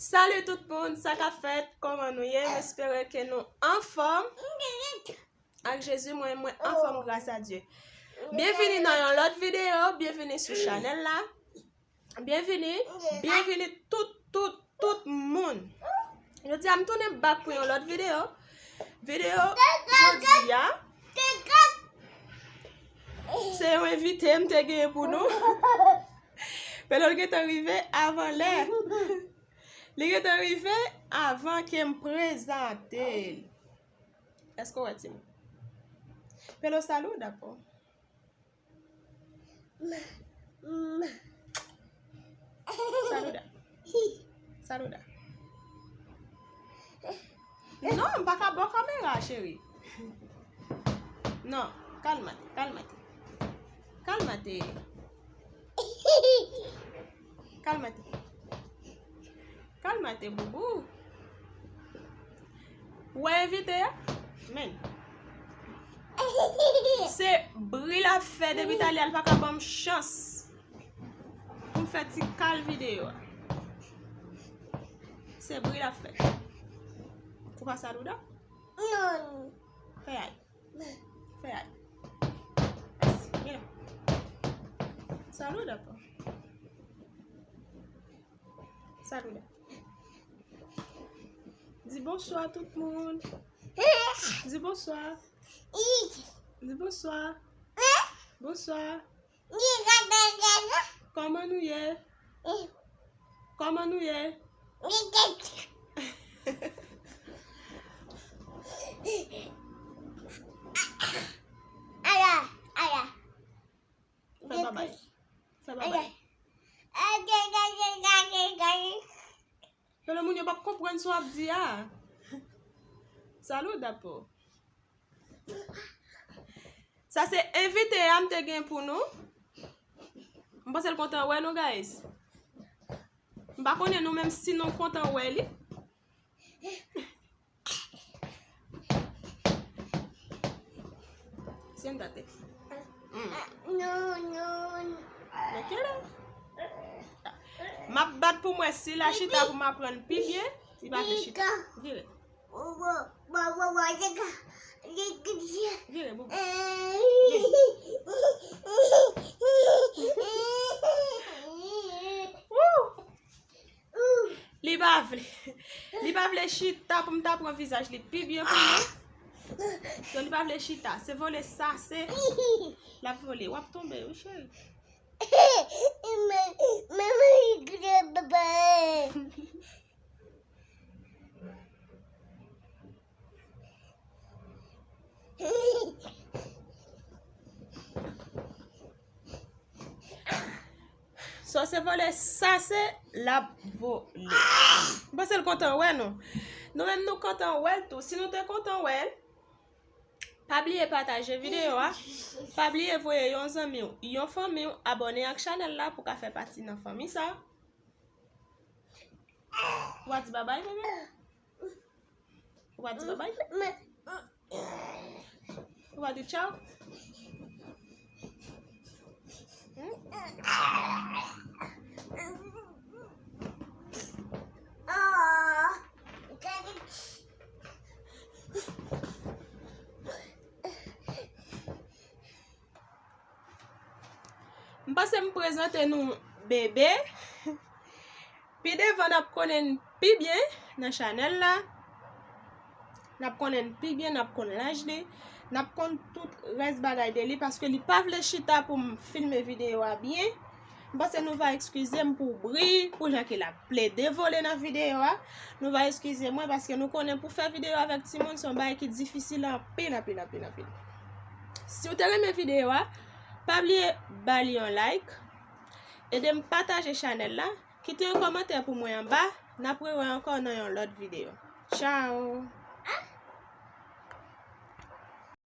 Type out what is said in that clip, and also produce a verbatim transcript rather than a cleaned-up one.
Salut tout moun, sa k ap fèt? Kòman nou ye? M espere ke nou anfòm. Ak Jezi, mwen, mwen anfòm, gras a Dye. Byenvini nan yon lòt videyo, byenvini sou chanèl la. Byenvini, byenvini tout, tout, tout moun. Jodi a, m tounen back pou yon lòt videyo. Videyo jodi a, se yon envite m te genyen pou nou. Pero l gentan rive avan lè. Li gentan rive avan ke m prezante l. Èske w wè, timoun? Pero, saluda, po. Saluda. Saluda. Non, m pa ka bò kamera, cheri. Non, kalmate, kalmate. Kalmate. Kalmate. Kalmate, boubou. Ou wè envite a? Men. Se bri l ap fè depi talè a, l pa ka ban m chans pou m fè ti kal videyo a. Se bri l ap fè. Ou pa saluda? Non. Fè ay. Fè ay. Mèsi. Vin la. Saluda, po. Saluda. Di bonswa tout moun. Di bonswa. Di bonswa. Bonswa. Kòman nou ye? Kòman nou ye? Fè babay. Fè babay. Tande moun yo p ap konprann sa w ap di a. Saluda, po. Sa se envite a m te gen pou nou. M panse l kontan wè nou, guys. M pa konnen nou menm si nou kontan wè li. Siéntate. Mm. Non, non. Nan kilè? M ap bat pou m wè si l a chita pou m aprann pi byen. Li pa vle chita. Vire. Vire, boubou. Vire. Woo! Li pa vle. Li pa vle chita pou m ta pran vizaj li pi byen pou mwen. So, li pa vle chita. Se vole sa, se. L ap vole. W ap tonbe, wi, cheri. So, se vole sa se l ap vole. M panse l kontan wè nou. Nou menm nou kontan wè l tou. Si nou te kontan wè l, pa bliye pataje videyo a. Pa bliye voye yon zanmi w, yon fanmi w abòne ak chanèl la pou ka fè pati nan fanmi sa. Ou a di babay, bebe? Ou pa di babay? Ou pa di tchaw? Hmm? M panse m prezante nou bebe. Pi devan n ap konnen n pi byen nan chanèl la. N ap konnen n pi byen, n ap konn laj li, n ap konn tout rès bagay de li, paske li pa vle chita pou m filme videyo a byen. M panse nou va eskize m pou bri, pou jan ke l ap plede vole nan videyo a. Nou va eskize mwen, paske nou konnen pou fè videyo avèk timoun se yon bagay ki difisil anpil, anpil, anpil, anpil. Si w te renmen videyo a, pa bliye ba li yon like, ede m pataje chanèl la, kite yon kòmantè pou mwen anba, n ap rewè ankò nan yon lòt videyo. Tchao!